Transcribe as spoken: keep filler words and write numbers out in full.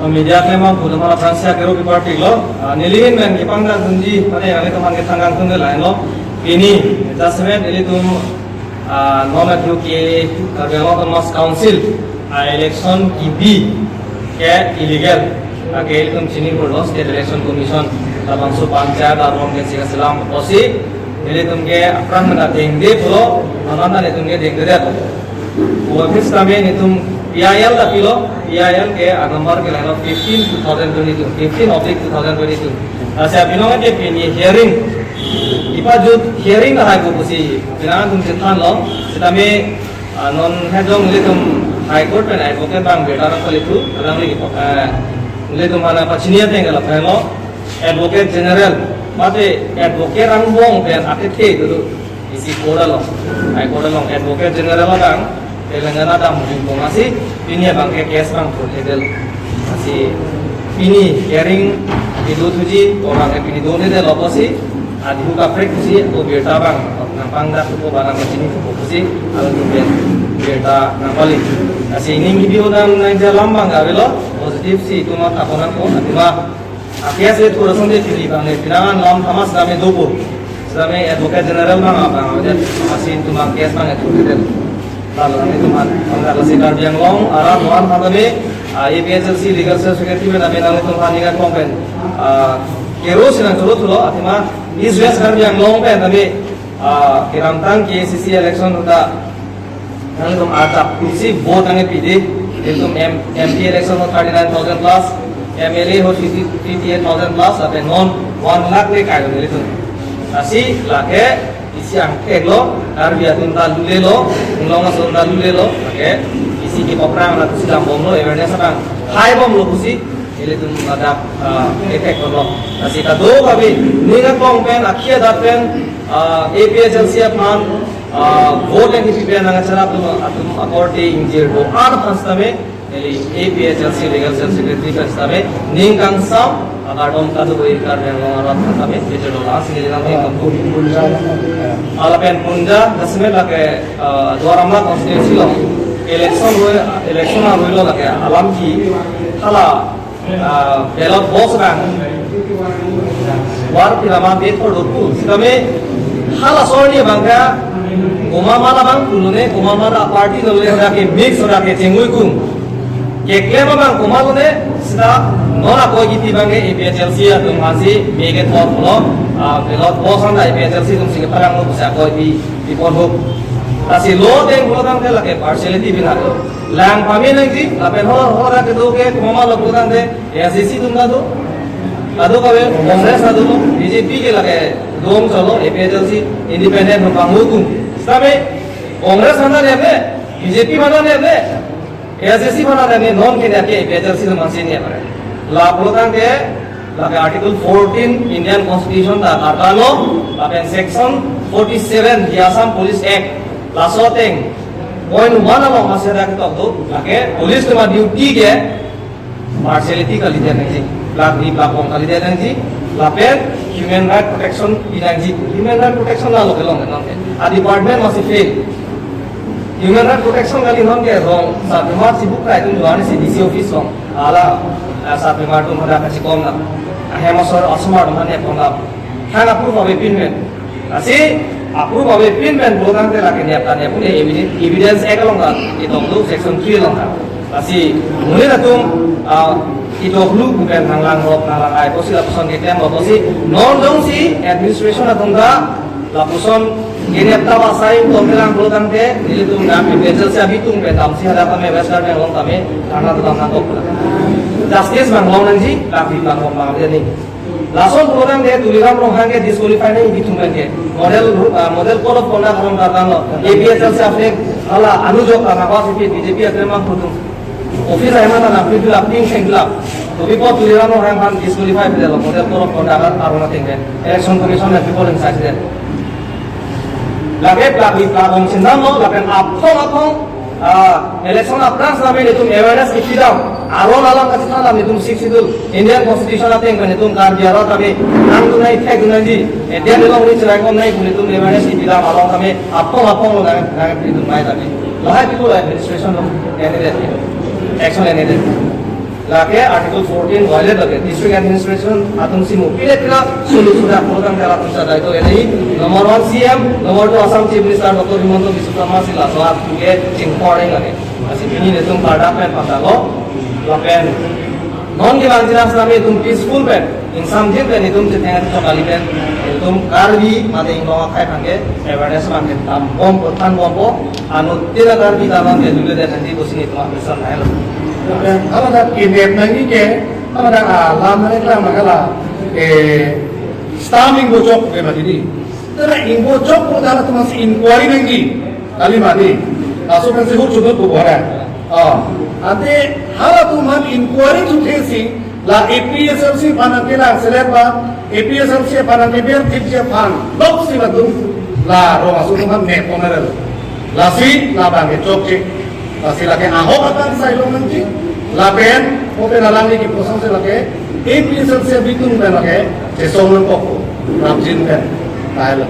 Media klem abang pudum hala Francia kero pi party lo, ah, nelihin men kepangdak dunji, mane nanglitum aphan kethang kangtung ke lahenlo. Pini, jasemet nelitum, ah, non N P P Karbi Anglong Autonomous Council, ah, election kebi ke illegal. Ah, ke nelitum chini kurlo State Election Commission, labangso panchayat aron ke sika selam pusi, nelitum ke aphrang mena dengde pulo, aman nelitum ke dengde det. Office kami nelitum P I L ta pilo, P I L ke a number ke lahenlo fifteen two thousand twenty-two, fifteen oblique two thousand twenty-two. Lasi apinong ke pini hearing, ipajut hearing ta hai ko pusi, pinangan atum chethanlo, setame, ah, non hejong nelitum High Court pen advocate abang birta nangpalithu, alangli, eh, nelitum aphan pachini ateng ke lahenlo, Advocate General, mate advocate angbong pen akethe dulu. Isi court along, High Court along Advocate General adang, Telangana dam jumpo masi, pini abang ke case abang thurthedetlo. Lasi pini hearing kedo thuji, orang ke pini done detlo pusi, adhu kaprek pusi, ako birta abang nangpangdak thupo, ba nangpachini thupo pusi, alangtum pen birta nangpali. Lasi ning kebi odam nangji alam abang avelo, positive si itum athak konangpo, athema a-case le thur asonte pini abang le pinangan lam thamas dame dopo. Setame Advocate General abang abang aja, lasi itum abang case abang thurthedet. Lalu nanglitum aphan, aphan lasi Karbi Anglong arat aphan tame, ah, A P H L C Legal Cell Secretary pen tame nanglitum aphan ning akong pen, ah, kero si nangcholo thulo, athema East West Karbi Anglong pen tame, ah, kedamtang K A C C election ahut ta nanglitum arta pusi vote nangkepide, nelitum M-, M P election ahut thirty-nine thousand plus, M L A ahut fifty, fifty-eight thousand plus, lapen non one lakh le kai nelitum. Lasi lake isi angthek lo, Karbi atum ta lulelo, Inglong ason ta lulelo, lake isi kepaphrang atum si dambomlo, awareness abang haibomlo pusi, nelitum ladak, ah, effect lo. Lasi kadokave ning akong pen, akhia adat pen, ah, A P H L C aphan, ah, vote nangkepi pen nangkacharap atum, atum akorte ingjir do-an aphan setame, neli A P H L C Legal Cell Secretary pen setame, ning kangsam akardom kadokave Karbi Anglong arat aphan setame, kejelo lasi neli nangning kangtung. Lapen punja, jasemet lake, ah, Duar Amla constituency along election aroi, election aroi lo lake alam ke hala, ah, ballot box abang war pilama bet por doku. Setame hala sorni abang ke komat ma labang pulo ne, komat ma la party lo le, hadak ke mix, hadak ke chengui kung. Keklem abang komat lo ne, seta non akoi kiti abang ke A P H L C atum aphansi me ke thor pulo, ah, ballot box anta A P H L C atum si kepharang lo pusi akoi pi, pipon ho. Lasi lo ateng pulo tangte lake partiality bina do. Lang pame nangji, lapen ho, ho hadak kedo ke komat ma lo pulo tangte, A I C C atum ta do. Kadokave Congress ta do, B J P ke lake dong cholo, A P H L C independent abang hukum. Setame Congress aphan ta nep ne, B J P aphan ta nep ne, A I C C aphan ta nep ne, non ke nep ke A P H L C atum aphansi nep pare. La pulo tangte, lake Article fourteen Indian Constitution ta karta lo, lapen Section forty-seven the Assam Police Act, laso ateng point one along masi hadak ketok do, lake police atum aduty ke partiality kalidet nangji, plak ri plak bom kalidet nangji, lapen human right protection pi nangji. Human right protection la lo kelong non ke. A department masi fail. Human right protection kali non ke rong, sarbimar sibuk kai atum juan si D C office along. Hala, ah, sarbimar atum hadak kachikom na. Ahem asor asomar atum hane kom na. Thang approve avepin pen. Lasi approve avepin pen pulo tangte lake nep ta nep un-e, evidence, Evidence Act along ta ketok do, Section three along ta. Lasi monit atum, ah, ketok lu pen nanglang rok, nanglang ai pusi lapuson keklemlo pusi, non jongsi administration atum ta lapuson kenep ta asai tongkelang pulo tangte, nelitum A P H L C abitung pen damsi hadak tame West Karbi Anglong tame dharna kedam nangkok. Justice abang long nangji, tapi abang long abang dia ni. Lason pulo tangte Tuliram Ronghang ke disqualify nangji, itum pen ke. Model, ah, model code of conduct along karta lo. A P H L C aphan hala anujok ta nangkok si B J P atum mang putung. Office ahem ta nangpi fill up, ting seng fill up. To before Tuliram Ronghang aphan disqualify pidetlo model code of conduct aron ateng ke. Election Commission and people inside there. Lake plak ri plak bom si damlo, lapen aphong aphong, ah, election aphrang setame nelitum awareness kepi dam. Aron alam kachethan dam, nelitum Sixth Schedule Indian Constitution ateng pen nelitum Karbi arat kami nangdun nai, thekdun nangji. Edia nilong ni cherai kom nai, nelitum awareness kepi dam along kami aphong aphong lo nang, nang nelitum mai kami. Lahai people administration lo, candidate, action candidate. Lake Article fourteen violate lake district administration atum si mo pile pila sulu sudah program kala atum sa daito ini. Number one C M, number two Assam Chief Minister Doctor Himanta Biswa Sarma si laso atum ke chingkor lake. Lasi pini netum pada pen patalo lapen non ke bang jelas nami itum peaceful pen, ingsamjin pen itum cheteng chok kali pen, itum Karbi mate inglong akhai aphan ke awareness aphan ke dambom po, thanbom po, anuttin a Karbi ta aphan ke dulu dan nanti pusi itum apesan nai lo. Lapen haladak kidnap nangji ke, haladak alam nangklang nangkala, eh, stamp ingbo chok ke mati di. Tera ingbo chok po hala atum si inquiry nangji. Kali mati. Laso pensi hur chudut po bora. Ah, ante halatum aphan inquiry chuthe si la A P H L C aphan nangkelang selet ba, A P H L C aphan nangkeber thipji aphan lok si latum la rong aso atum aphan mek ponarelo. Lasi labang ke chokche. Lasi lake ahok abang sai long nangji. Lapen open alangli kipu asonsi lake A P H L C abitung pen lake chesong nangkok. Rapjin pen. Tailo.